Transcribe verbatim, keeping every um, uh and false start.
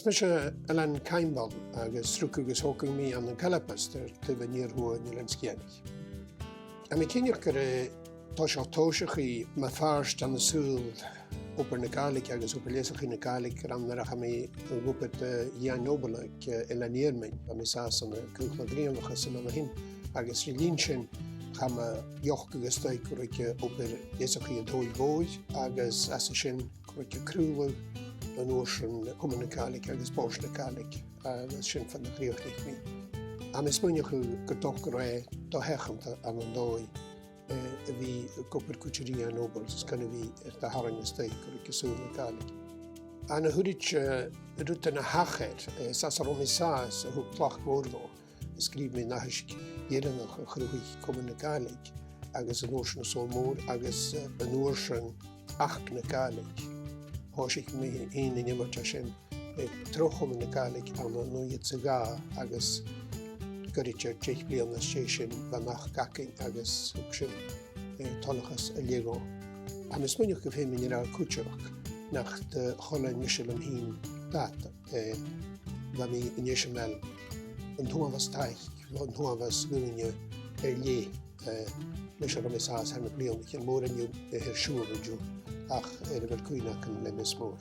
Is mise Alan Caimbeul agus rugadh agus thogadh mi ann an Calabas, air taobh an iar-thuath an Eilein Sgitheanaich. Tha mi cinnteach gur e toiseach tòiseachaidh mo phàirt ann an saoghal obair na Gàidhlig agus obair leasachaidh na Gàidhlig gur ann nuair a chaidh mi a dh'obair do Iain Noble aig Eilean Iarmain. Bha mi an sàs ann an cùrsa grianachas an àm sin, agus ri linn sin chaidh mo dheoch agus dòigh gu ruige obair leasachaidh an t-Sabhail Mhòir, agus às a sin gu ruige craoladh, an uair sin Comunn na Gàidhlig agus Bòrd na Gàidhlig, agus sin far na chrìochnaich mi. Tha mi a' smaoineachadh gu, gu dòcha gur e do-sheachanta ann an dòigh a bhith ag obair cuide ri Iain Noble, is gun a bhith air do tharraing a-steach gu ruige saoghal na Gàidhlig. Ann an, thuirt, rudan a thachair, 's ann a bha mi an sàs a thug tlachd mhòr dhomh, sgrìobh mi an aithisg dheireannach a chruthaich Comunn na Gàidhlig, agus an uair sin an Sabhal Mòr, agus an uair sin Achd na Gàidhlig. Thòisich mi fhìn an iomairt sin tro Chomunn na Gàidhlig ann an naoi deug a dhà, agus goirid air deich bliadhna às dèidh sin bha an Achd againn agus thug sin toileachas a leithid dhomh. Tha mi a' smaoineachadh gum feum mi a ràdh cuideachd nach do choilean mise leam fhìn dad, bha mi an eisimeil an t-uabhas taic, an t-uabhas dhaoine air leth leis an robh mi an sàs thar nam bliadhnaichean, mòran dhiubh air siubhal an-diugh, ach air a bheil cuimhne againn leam is mòr.